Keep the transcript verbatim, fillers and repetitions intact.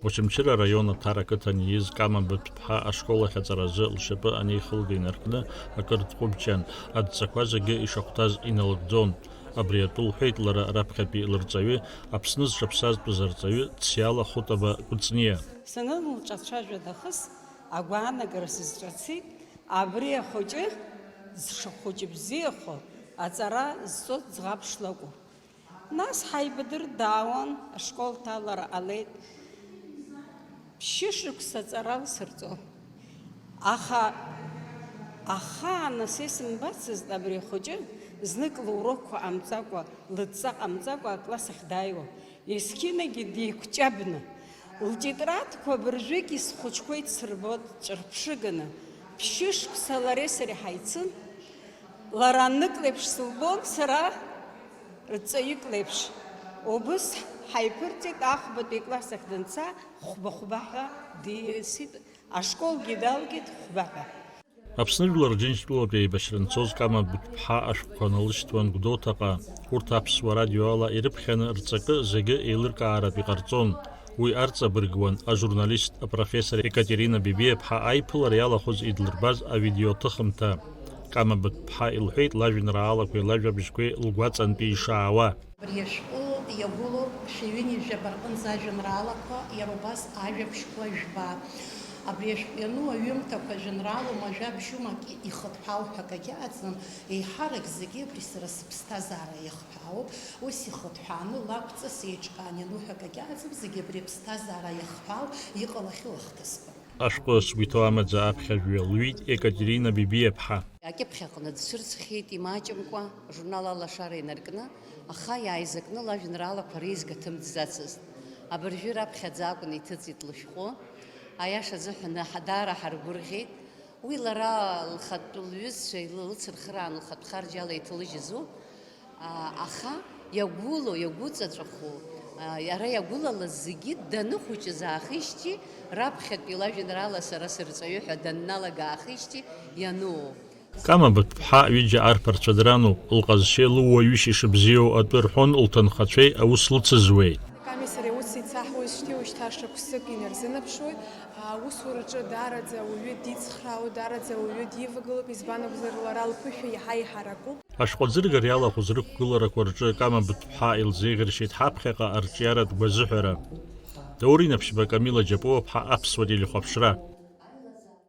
Очамчыра араион Аҭара ақыҭан ииз Кама Быҭәԥҳа ашкол ахь аҵаразы лшьапы анеихылга инаркны акыр дҟәыбҷан, адҵақәа зегьы ишахәҭаз иналыгӡон. Абри атәы лҳәеит лара раԥхьатәи лырҵаҩы, Аԥсны зҽаԥсазтәыз арҵаҩы Циала Хутаба Кәыҵниа. Санылҿацәажәа нахыс, агәаанагара сызҿыцит, абри ахәыҷы зҽахәыҷы бзиахо, аҵара зҵо ӡӷаб шлакәу. Нас ҳаибадырт, даауан, ашкол ҭалара ҟалеит. Ԥшьышықәса аҵара лсырҵон. Аха ахаан нас исымбацызт абри ахәыҷы, знык лурокқәа ҟамҵакәа, лыдҵа ҟамҵакәа акласс ахь дааиуа. Есқьынагьы деиқәҷабны, лтетрадқәа абыржәгьы схәыҷқәа идсырбот ҿырԥшыганы, ԥшьышықәса лареи сареи ҳаицын. Лара нык леиԥш сылбон, сара рҵаҩык леиԥш. Убыс ҳаиԥырҵит, ахәбатәи класс ахь данца, хәба-хәба ҳәа дисит, ашколгьы далгеит хәба ҳәа. Аԥсны жәлар Џьынџьтәылатәи аибашьра анцоз Кама Быҭәԥҳа ашәҟәқәа налышьҭуан Гәдоуҭаҟа. Урҭ аԥсуа радиоала ирыԥхьаны рҵакы зегьы еилыркааратә иҟарҵон. Уи арҵабыргуан ажурналист, апрофессор Екатерина Бебиаԥҳа аиԥылара иалахәыз идлырбаз авидеоҭыхымҭа. Кама Быҭәԥҳа илҳәеит лажәеинраалақәеи лажәабжьқәеи лгәаҵантәи ишаауа. Абри ашәҟәы иагәылоуп шәи ҩынҩажәаба рҟынӡа ажәеинраалақәа, иара убас ажәабжьқәа жәба. Абри ашәҟәы иану аҩымҭақәа жәеинраалоума, жәабжьума акгьы ихыҭҳәаау ҳәа акагьы ыҟаӡам, еиҳарак зегьы абри сара сыԥсҭазаара иахҳәаауп, ус ихыҭҳәааны лакәҵас еиҿкаан иану ҳәа акагьы ыҟаӡам, зегьы абри аԥсҭазаара иахҳәаау иҟалахьоу ахҭысқәа. Ашәҟәы сгәы иҭоу амаӡа аԥхьажәаҩа лҩит Екатерина Бебиаԥҳа. Акьыԥхь аҟны дцәырҵхьеит имаҷымкәа, ажурнал Алашара инаркны, аха иааизакны лажәеинраалақәа реизга ҭымҵӡацызт. Абыржәы раԥхьаӡа акәын иҭыҵит лышәҟәы. Аиаша азыҳәан, ҳа-, даара ҳаргәырӷьеит. Уи лара лхатә лҩызцәа илыцырхыраан лхатә харџьала иҭылжьыз ауп. А, аха иагәылоу, иагәыҵаҵәаху, а, иара иагәылалаз зегьы даныхәыҷыз аахижьҭеи, раԥхьатәи лажәеинраала Сара сырҵаҩы ҳәа данналага аахижьҭеи иануоуп. Кама Быҭәԥҳа ҩыџьа арԥарцәа дрануп, лҟазшьеи лыуаҩышьеи шыбзиоу атәы рҳәон лҭынхацәеи аус лыцызуеи. Ками сареи аус еицаҳуеижьҭеи уажәшьҭа шықәсык инарзынаԥшуеит. Аусураҿы даараӡа ауаҩы дицхраауеит, даараӡа ауаҩы дивагылоуп, избан акәзар, лара лԥышәа иаҳа иҳаракуп. Ашәҟәы аӡыргара иалахәыз рықәгыларақәа рҿы Кама Быҭәԥҳа илзеиӷьыршьеит ҳаԥхьаҟа арҿиаратә гәазыҳәара. Даур Инаԥшьба, Камила Џьапуаԥҳа, Аԥсуа телехәаԥшра.